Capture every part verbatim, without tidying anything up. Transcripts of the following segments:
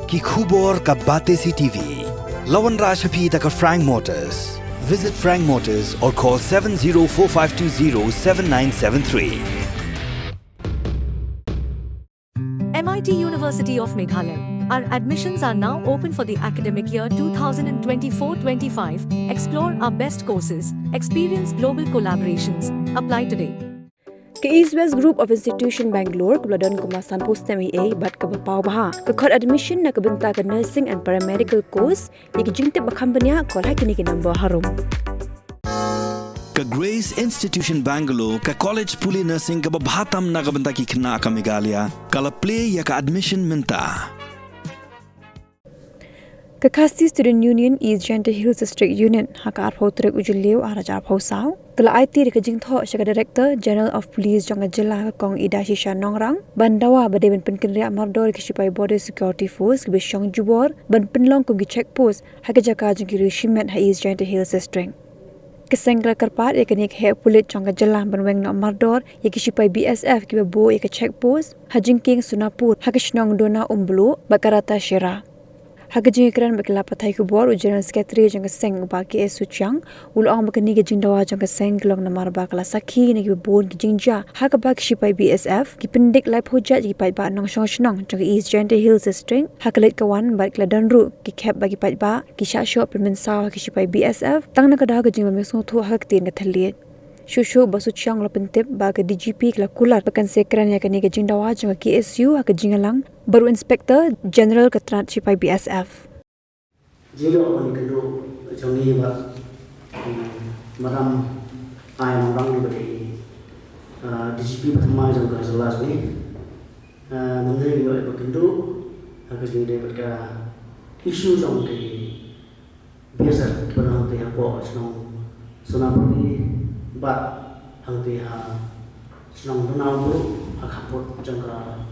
Ki khubor ka Batesi T V. La wanrah sha phi da ka Frank Motors. Visit Frank Motors or call seven zero four five two zero seven nine seven three. M I T University of Meghalaya. Our admissions are now open for the academic year two thousand twenty-four twenty-five. Explore our best courses, experience global collaborations. Apply today. Ka East West Group of Institution Bangalore kaba la don kumba sanphew snem eiei bad kaba paw bha ka khot admission na ka bynta ka nursing and paramedical course. Ïa ki jingtip ba kham bniah, call ha kine ki number harum. Ka Grace Institution Bangalore, ka college pule nursing kaba bha tam na ka bynta ki khynnah ka Meghalaya, ka la plie ïa ka admission mynta. Ka Khasi Student Union East Jaintia Hills District Unit ha ka arphew tarik u Jylliew arhajar arphew saw ka la aiti da ka jingthoh sha ka Director General of Police jong ka jylla, ka Kong Idashisha Nongrang, ban dawa ba dei ban pynkynriah mardor ïa ki shipai Border Security Force kiba shong jubor ban pynlong kum ki check post ha ki jaka jong ki riew shimet ha East Jaintia Hills District. Ka seng ka la kyrpad ïa kane ka heh pulit jong ka jylla ban weng noh mardor ïa ki shipai B S F kiba buh ïa ka check post ha jingkieng Sonapur ha ka shnong Dona Umbluh bad ka rata Shira. Ha ka jingïakren bad ki lad pathai khubor, u General Secretary jong ka seng, u Bah K S Suchiang, u la ong ba kane ka jingdawa jong ka seng ka long namar ba ka la sakhi na kiba bun ki jingjia ha kaba ki shipai B S F ki pyndik laiphew jait ïa ki paidbah nongshong shnong jong ka East Jaintia Hills District ha ka leit ka wan, bad ki la don ruh ki khep ba ki paidbah ki shah shoh pynmynsaw ha ki shipai B S F tang na ka daw ka jingbym ïasngewthuh ha ka ktien ka thylliej. Shuh shuh, Bah Suchiang u la pyntip ba ka D G P ka la kular ba kan sa ïakren ïa kane ka jingdawa jong ka K S U ha ka jingïalang bad u Inspector General ka tnat shipai B S F. Jingïoh ban ïakynduh jong ngi bad Madam Ai Nongrang, kaba dei D G P ba thymmai jong ka jylla jong ngi. Mynta ngi ïoh ban ïakynduh ha ka jingïadei bad ka issue jong ki B S F kiba don hangtei hapoh shnong Sonapur bad hangtei ha shnong Dona Umbluh ha khappud jong ka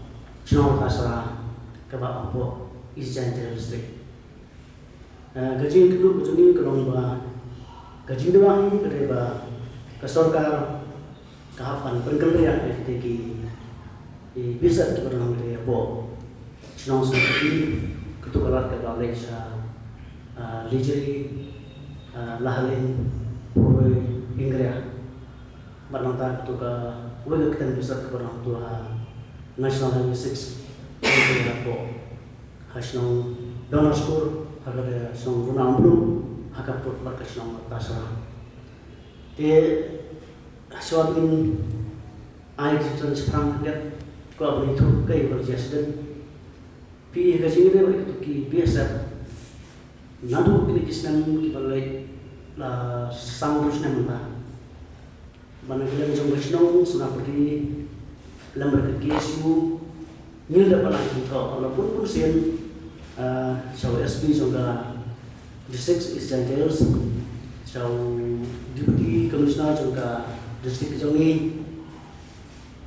shnong Kasra kaba hapoh East Jaintia Hills District. Ka jingïakynduh ka jong ngi ka long ba ka jingdawa hi ka dei ba ka sorkar ka hap ban pynkynriah ïa kitei ki B S F kiba don hangtei hapoh shnong Sonapur, kato ka lad kaba leit sha Lejri, Lahaleiñ, Huroi, Hynriah. Bad nangta kato kawei ka kyrteng B S F kaba don hangto ha National Highway six, hapoh ha shnong Donaskur, ha ka shnong Dona Umbluh, ha khappud bad ka shnong Tasra. Te shuwa ban ai jingkren shaphrang, nga kwah ban ïathuh kaei ba la jia sdang. Phi, ha ka jingïadei bad kito ki B S F, naduh kine ki snem kiba la leit la san hynriew snem mynta, ba na ka liang jong ka shnong Sonapur, lem bad ka K S U, ngi la dep ban ai jingthoh la bun bun sien sha u S P jong ka District East Jaintia Hills, sha u Deputy Commissioner jong ka district jong ngi.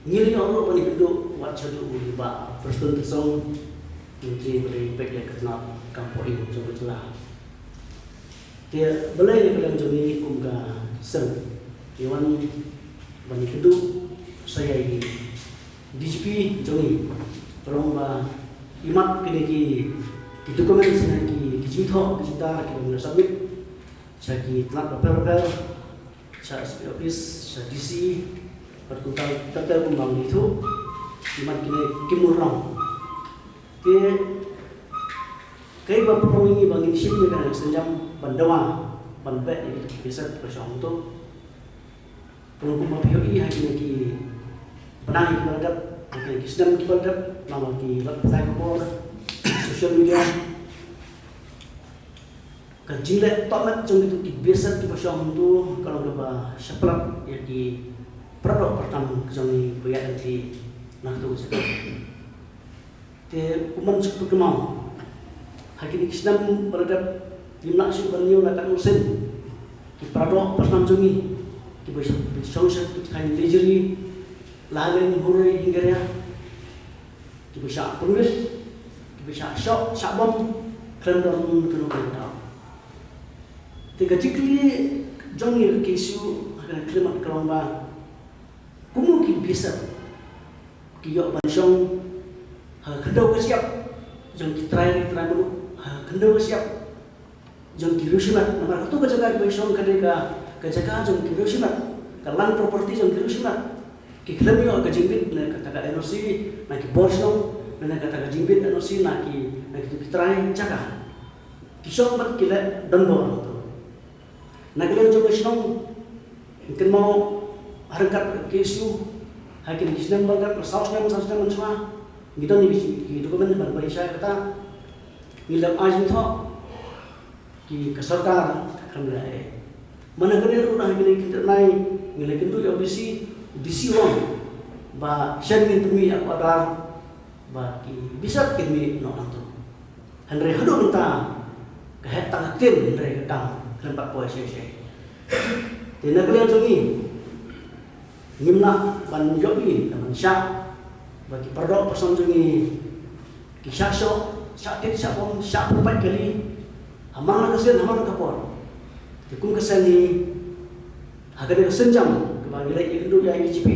Ngi la ïoh ruh ban ïakynduh wat shaduh u Bah Prestone Tynsong, Myntri ba dei peit ïa ka tnat kam poh im jong ka jylla. Te balei na ka liang jong ngi kum ka seng ngi wan ban ïakynduh sa ïa i D G P jong ngi, ka long ba imat kine ki, ki documents ne ki, ki jingthoh, ki jingthoh kiba ngi la submit sha ki tnat bapher bapher, sha S P office, sha D C, bad kumta ter ter kumba ngi ïathuh, imat kine kim urlong. Te kaei ba pynlong ïa ngi ba ngin shim ïa kane ka sienjam ban dawa ban beh ïa kito ki B S F kiba shong hangto. Pynlong kumba phi ïohi ha kine ki bnai kiba la dep, ha kine ki snem kiba la dep, namar ki lad pathai khubor, social media, ka jingleh tohmet jong kito ki B S F kiba shong hangto ka long kaba sha pyrshah ïa ki paradoh paratam jong ngi ba ïaid lynti na kato ka jaka. Te u man suk put kynmaw ha kine ki snem ba la dep, ngim lah shuh ban ñiew la katno sien ki paradoh paratam jong ngi kiba shong sha ki thaiñ Lejri, Lahaleiñ, Huroi, Hynriah, kiba shah pynwit, kiba shah shoh shah bom khlem don kano kano ka daw. Te ka jingkylli jong ngi ka issue ha kane ka khyllipmat ka long ba kumno ki B S F ki ïoh ban shong ha ka khyndew ka shyiap jong ki trai ri trai muluk ha khyndew ka shyiap jong ki riewshimet. Namar katu ka jaka kiba shong ka dei ka, ka jaka jong ki riewshimet, ka land property jong ki riewshimet. Ki khlem ïoh ka jingbit na kata ka N O C na ki bor shnong, na kata ka jingbit N O C na ki, na kitu ki trai jaka. Ki shong bad ki leh donbor hangto. Na ka liang jong ka shnong, kynmaw ha ryngkat K S U ha kine ki snem ba ryngkat, saw snem, saw snem mynshuwa, ngi don ki, ki document ban pynshai kata. Ngi la ai jingthoh, ki, ka sorkar kam leh ei. Mana kane ruh na kine ki tnai ngi la kynduh ïa u D C, D C u ong ba shen ngin pynmih ïa ka order ba ki bishop kin mih noh nangto. Hynrei haduh mynta ka heh tang ka ktien, hynrei ka kam khlem pat poi shai shai. Te na ka liang jong ngi, ngim lah ban ïohi, ban shah ba ki paralok paralok jong ngi ki shah shoh, shah tied, shah bom, shah pynpait kali ha man la ka sien, ha man la ka por. Te kum ka seng ngi, ha kane ka sienjam kaba ngi leit ïakynduh ïa i D G P,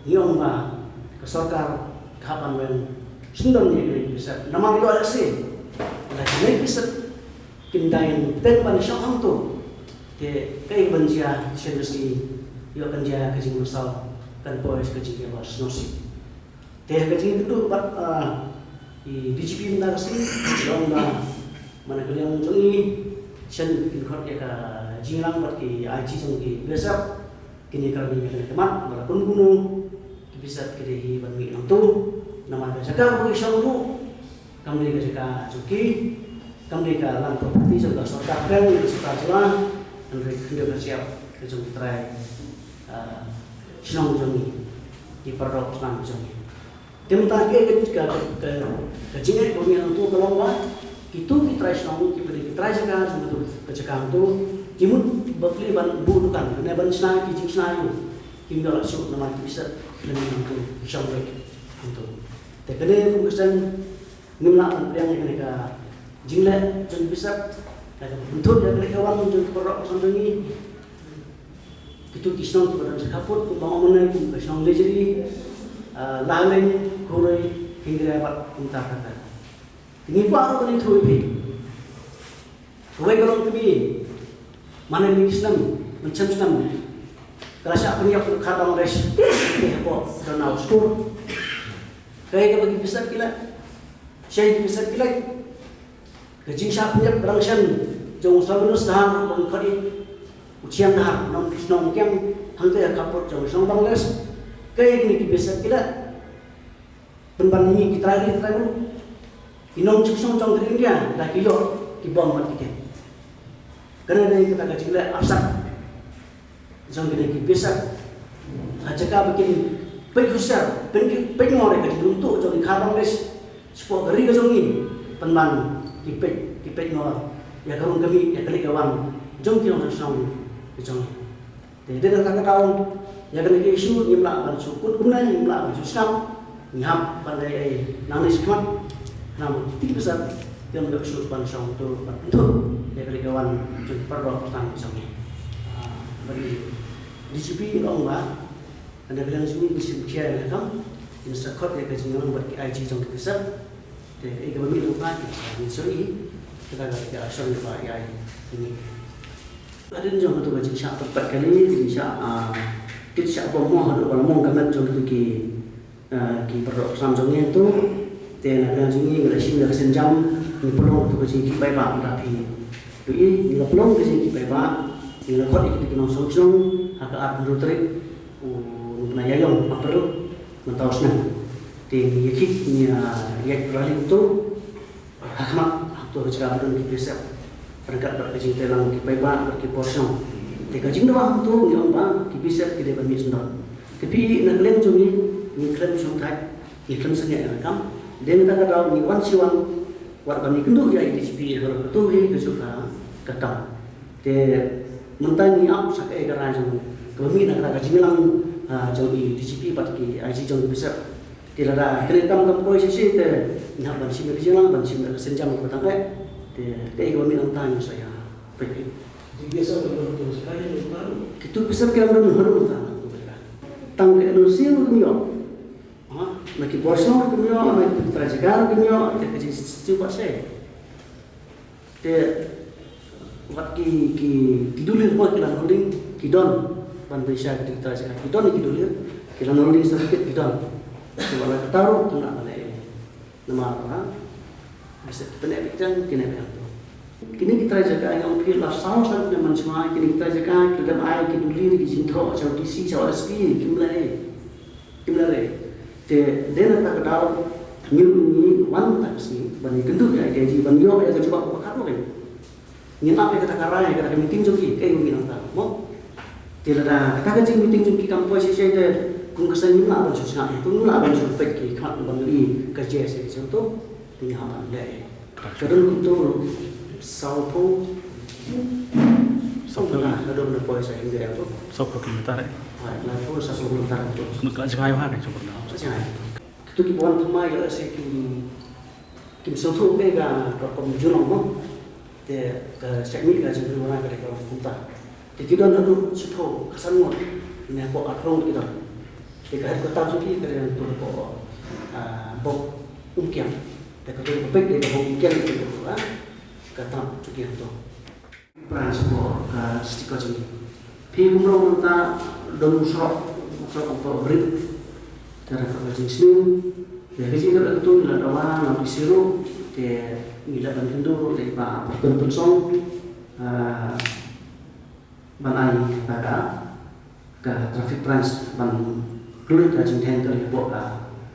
ngi ong ba ka sorkar ka hap ban wan shim don ïa kine ki bishop. Namar ïoh lehse lada kine ki bishop kin da ïeng bteng ban shong hangto, te kaei ban jia shen ka sngi? Ïoh kan jia ka jingmynsaw, kan poi ka jingïaroh sngewsih. Te ha ka jingïakynduh bad, ah, i D G P mynta ka sngi, ka ong ba man ka liang jong ngi, shen kin khot ïa ka jingïalang bad ki I G jong ki bishop, kin ïakren ïa kane ka mat ba la kumno kumno ki bishop ki dei hi ban mih nangto. Namar ka jaka ba ki shong ruh kam dei ka jaka jong ki, kam dei ka land property jong ka sorkar pdeng, ka sorkar jylla, hynrei ka khyndew ka shyiap ka jong ki trai, ah, shnong jong ngi, ki paralok shnong jong ngi. Te mynta ka, ka, ka, ka, ka jingeh ba ngi nangto ka long ba kitu ki trai shnong, kiba dei ki trai jaka jong katu ka jaka hangto, ki mut ba plie ban buh dukan ne ban shna ki jingshna ïing, kim ïoh lah shuh namar ki bishop lane nangto ki shong beit hangto. Te kane kum ka seng ngim lah ban pdiang ïa kane ka jingleh jong ki bishop, ka, ka pynthut ïa kane ka wan jong ki paralok paralok jong ngi. Kitu ki shnong kiba don sha khappud kumba ong mynne kum ka shnong Lejri, ah, Lahaleiñ, Huroi, Hyngrei bad kumta kata. Te ngi kwah ruh ban ïathuh ïa phi. Kawei ka long kmie, man la ki snem, mynshem snem, ka la shah pynïap na Kharbangladesh, hapoh Donau Skur. Kaei kaba ki bishop ki leh? Shaei ki bishop ki leit? Ka jingshah pynïap ba dang shen jong u Salmanus Dahar, ba u khot i u Chiang Dahar, nong, nongkiang hangta ha khappud jong shnong Bangladesh. Kaei kine ki bishop ki leh? Pynban ïa ngi ki trai ri trai muluk, ki nongshong shnong jong ka ri India, da ki ïoh ki bom bad ki tied. Kane dei kata ka jingleh arsap jong kine ki bishop. Ha jaka ba kin peit husiar, peit, peit ngor ïa ka jingrung tuh jong ki Kharbangladesh shapoh ka ri ka jong ngi, pynban ki peit, ki peit ngor ïa ka rung ka mih, ïa ka leit ka wan jong ki nongshong shnong ka jong ngi. Te dei na kata ka daw, ïa kane ka issue ngim lah ban shu kut kumne, ngim lah ban shu sngap, ngi hap ban leh ei nangne shakhmat. Namar kito ki bishop kim ïoh shuh ban shong to ban pynthut ïa ka leit ka wan jong ki paralok paralok jong ngi. Ah, bad i D G P i ong ba, ynda ka liang jong ngi ngin shim khia ïa ka kam, ngin sa khot ïa ka jingïalang bad ki I G jong ki bishop. Te ïa kaba mih lyngba ki sa ngin sa ïohi, kata ka, ka action kaba ïa ngi. Hadien jong katu ka jingshah pynpait kali, jingshah, ah, tied shah bom mo, haduh ba la mong ka met jong katu ki, ah, ki paralok paralok jong ngi tu. Te na ka liang jong ngi ngi la shim ïa ka sienjam, ngi pynlong katu ka jingkit paidbah, ynda phi ïohi ngi la pynlong ka jingkit paidbah, ngi la khot ïa katu ki nongshong shnong ha ka arphew hynriew tarik u Naiïong April mynta u snem. Te ngi ïa khih, ngi ïa ïaid rally kumto ha khmat, ha kato ka jaka ba don ki bishop, ryngkat bad ka jingtreilang ki paidbah bad ki bor shnong. Te ka jingdawa kumto ngi ong ba ki bishop ki dei ban mih syndon. Te phi na ka liang jong ngi, ngi khlem shongthait, ngi khlem sangeh ïa ka kam. Dei na kata ka daw ngi wan shi wan, wat ban ïakynduh ïa i D G P halor kato hi kajuh ka, ka kam. Te mynta ngi ap sa kaei ka rai jong, kaba mih na kata ka jingïalang, ah, jong i D G P bad ki I G jong ki bishop. Te lada kane ka kam kam poi shisha te ngi hap ban shim ïa ka jingïalang, ban shim ïa ka sienjam kaba tang eh. Te kaei kaba mih na mynta ngi sa ïa peit. Kitu ki bishop ki lam don haduh mynta. Tang ka N O C ruh kim ïoh. Ha? Na ki bor shnong ruh kim ïoh, na ki trai jaka ruh kim ïoh, te ka jingsiew pat shai. Te wat ki, ki, ki dullir mo ki land holding ki don ban pynshai ki trai jaka, ki don ki dullir, ki land holding certificate ki don. Te wat la kata ruh kynnoh ban leh. Namar ba bise pyneh bikteng kine biang. Kine ki trai jaka nga ong phi la saw san kine man shwa, kine ki trai jaka ki dang ai ki dullir ki jingthoh sha u D C sha u S P kim leh. Kim leh. Te dei na kata ka daw ngi ngi wan ta ka sngi ban ïakynduh ïa ka ji ban ïoh ïa ka jubab ba ka dei. Ngin ap ïa kata ka rai, ïa kata ka meeting jong ki, kaei ngi nang ta mo. Te lada kata ka jing meeting jong ki kam poi shisha te kum ka seng ngim lah ban shu sngap ïa, kum ngim lah ban shu peit ki khmat ban ïohi ka jia shisha to. Te ngi hap ban leh. Ka don kumto sawphew. Sawphew. Ka don na poi sa India to. Sawphew kilometer, eh? Hai, na poi sawphew kilometer to. Ka jngai ha ka jngai. Ka jngai. Kito ki wan thymmai ka lehse kim, kim sngewthuh kaei ka rukom jurong mo. Te ka shait mih ka jingpynwanai ka dei ka long kumta. Te ki don haduh shiphew khatsan ngut ne hapoh arphew ngut ki don. Te ka headquarter jong ki ka dei hangto hapoh, ah, Bok Umkiang. Te ka dei ka peit dei ka Bok Umkiang ka dei ka, ah, ka tnat jong ki hangto. Branch hapoh ka district ka jong ngi. Phi kumno mynta don surok, surok hapoh Rit. Ka dei ka jingsniew. Te ka jingkyrkhu ngi la dawa na phi shuh ruh. Te ngi la ban kynduh ruh dei ba pynpynsong. Ah, ban ai ka, ka traffic branch ban kloi ka jingdheng ka ri hapoh ka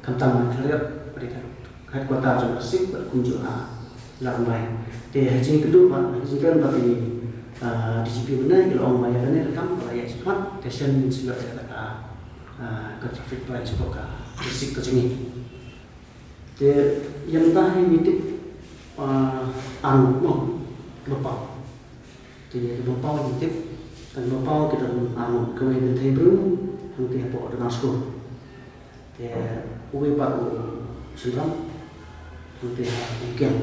khamtam ban khariat bad ka headquarter jong ka district bad kumjuh ha Ladrymbai. Te ha jingkynduh bad ha jingkren bad i, ah, D G P mynne ngi la ong ba ïa kane ka kam ka la ïaid shakhmat te shen ngin shu ïoh ïa ka, ah, ka traffic branch hapoh ka district ka jong ngi. Te ïa mynta hi ngi tip, ah, arngut mo, ba paw. Te ïa ba paw ngi tip, tang ba paw ki don arngut, kawei kynthei briew hangtei hapoh Danaskul. Te uwei pat u shynrang hangtei ha Umkiang.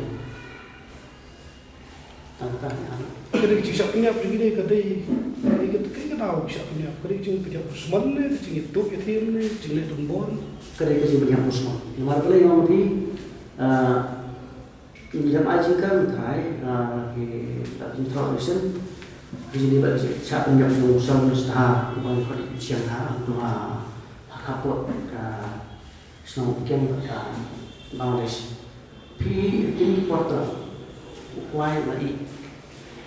Tang kata hi arngut. Ka dei ka jingshah pynïap ri ne ka dei, ka dei ka, ka dei ka daw ka shah pynïap, ka dei ka jingpynïap dushman ne, ka jingïathuh ïathiam ne, ka jingleh donbor. Ka dei ka jingpynïap dushman. Namar balei nga ong phi, ah, ngi dang ai jingkren trai, ah, ki, ki jingthoh election. Ki jingdei ba ki shah pynïap jong u Sir Mr. Star, u ban khot u Chiang Star, hangto ha, ha khappud ka shnong Umkiang bad ka Bangladesh. Phi ïohi ha kine ki por u kwai u la ih.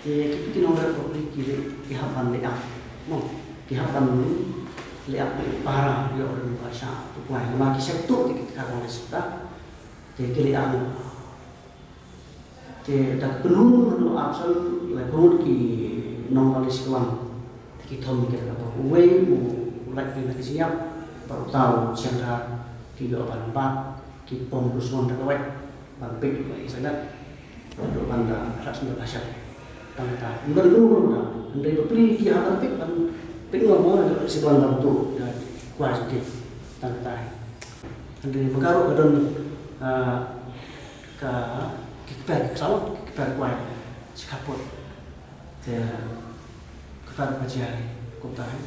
Te ki, ki nongrep bapli ki leh, ki hap ban leh ap. Mo, ki hap ban leh ap, leh para ïoh ruh ba shah u kwai. Namar ki shah tuh te ki ka Bangladesh ta. Te ki leh ap. Te da ka kynhun haduh arphew san laiphew ngut ki nong Bangladesh ki wan. Te ki thom ïa ka, uwei u lait na ka jingïap bad uta u Chiang Star, ki ïoh ban bat, ki pom dushman da ka wait ban peit ïa ka internet. Haduh ban da khlad sngewbha shah. Tang kata. Ym don kumno kumno da. Hynrei bapli ki hap ban peit ban peit, nga ong mo, da ka sibang ban tuh ïa ki kwai jong ki. Tang kata. Hynrei ma ka ruh ka don, ah, ka, ki kper ki ksaw, ki kper kwai shi khappud. Te kata ruh ka jia hi kumta hi.